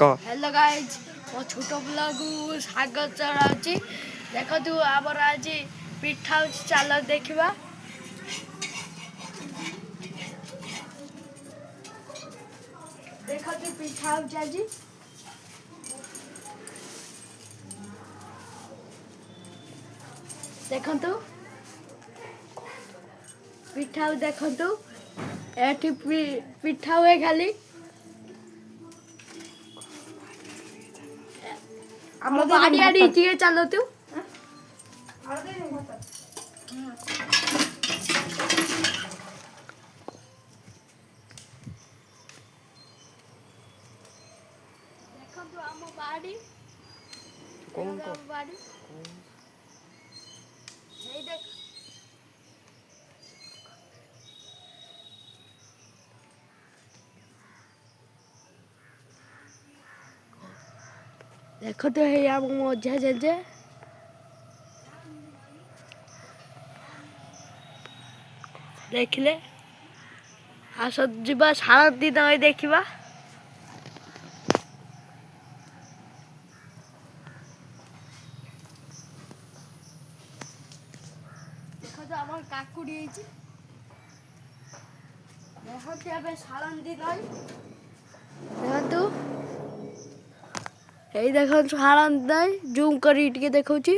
କ। Hello guys, ମୋ ଛୋଟ ବ୍ଲଗ୍କୁ ସ୍ୱାଗତ ଜଣାଉଛି। ଦେଖନ୍ତୁ, ଆମର ଆଜି ପିଠା ହେଉଛି, ଚାଲ ଦେଖିବା। ଦେଖନ୍ତୁ, ପିଠା ହେଉଛି ଆଜି। ଦେଖନ୍ତୁ ପିଠା ହଉଛି, ଦେଖନ୍ତୁ ଏଠି ପିଠା ହୁଏ ଖାଲି। ଆମ ବାଡ଼ି ଆଡ଼ି ଟିକେ ଚାଲନ୍ତୁ। ଦେଖନ୍ତୁ ଆମ ବାଡ଼ି। କଣ? ଆମ ବାଡ଼ି ଏଇ ଦେଖ। ଦେଖନ୍ତୁ, ହେଇ ଆମ ମଝିଆ ଜେଜେ। ଦେଖିଲେ, ଆସ ଯିବା ସାଳନ୍ତି ନଈ ଦେଖିବା। ଦେଖନ୍ତୁ, ଆମର କାକୁଡି ହେଇଛି। ଦେଖନ୍ତୁ, ଏବେ ସାଳନ୍ତି ନଈ ଦେଖନ୍ତୁ। ଏଇ ଦେଖନ୍ତୁ ସାଳନ୍ତି ନଈ, ଜୁମ୍ କରିକି ଟିକେ ଦେଖଉଛି।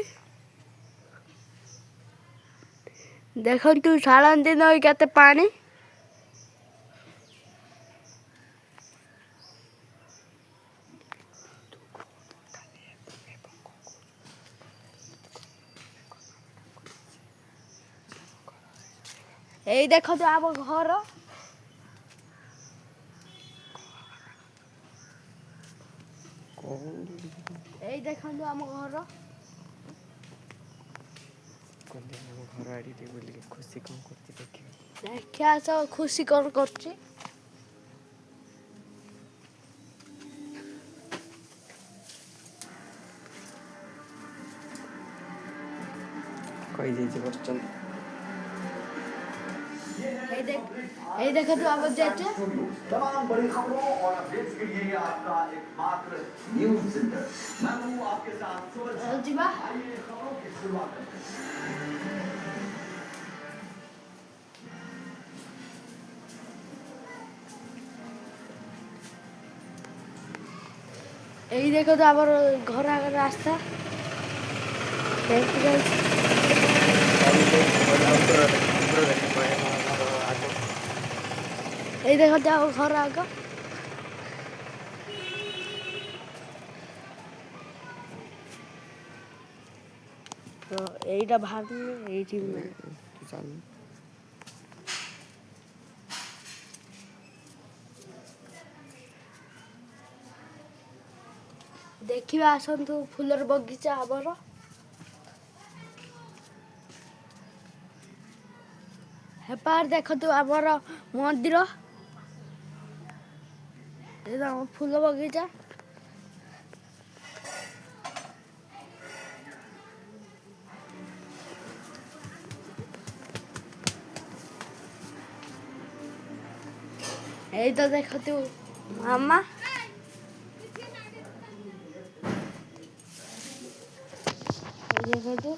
ଦେଖନ୍ତୁ ସାଳନ୍ତି ନଈ, କେତେ ପାଣି। ଏଇ ଦେଖନ୍ତୁ ଆମ ଘର। ଏଇ ଦେଖନ୍ତୁ ଆମ ଘର। ଆମ ଘର ଆଡ଼େ ଟିକେ ବୁଲିକି ଖୁସି କଣ କରୁଛି ଦେଖିବା। ଦେଖିବା ଆସ, ଖୁସି କଣ କରୁଛି। କହିଦେଇଛି ବସିଛନ୍ତି। ଏଇ ଦେଖ, ଏଇ ଦେଖନ୍ତୁ ଆମ ଜେଜେ। तमाम बड़ी खबरों और अपडेट्स के लिए ये आपका एकमात्र न्यूज सेंटर। मैं हूं आपके साथ सूरज। ଯିବା। आइए खबरों की शुरुआत करते हैं। ଏଇ ଦେଖନ୍ତୁ ଆମର ଘର ଆଗରେ ରାସ୍ତା କେମିତି ଯାଉଛି। ଆଗ। ଏଇ ଦେଖନ୍ତୁ ଆମ ଘର ଆଗ। ତ ଏଇଟା ବାହାରୁନି ଏଇଠି। ତୁ ଚାଲୁନୁ। ଦେଖିବା ଆସନ୍ତୁ ଫୁଲର ବଗିଚା ଆମର। ହେପାର ଦେଖନ୍ତୁ ଆମର ମନ୍ଦିର। ଏଇଟା ଆମ ଫୁଲ ବଗିଚା। ଏଇ ତ ଦେଖନ୍ତୁ ମାମା। ଏଇ ଦେଖନ୍ତୁ।